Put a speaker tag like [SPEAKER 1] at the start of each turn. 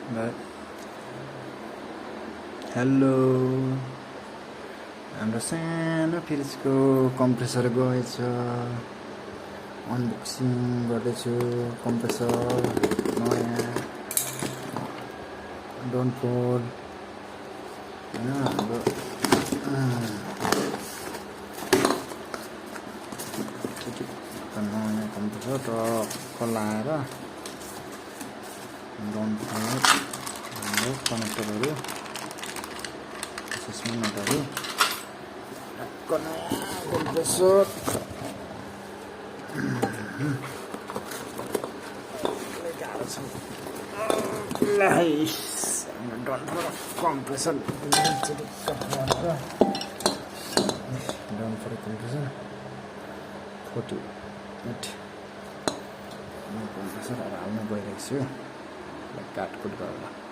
[SPEAKER 1] hello हाम्रो सानो फ्रिजको compressor गएछ अनबक्सिङ गर्दैछु कम्प्रेसर नयाँ डोन्ट फोर हैन हाम्रो नयाँ कम्प्रेसर टक्क लाएर डोन्ट फोर हाम्रो कनेक्टरहरू नटहरू टक्क नयाँ compressor don't four compressor don't four compressor 48 compressor हाल्नु गइरहेको छु काटकुट गरेर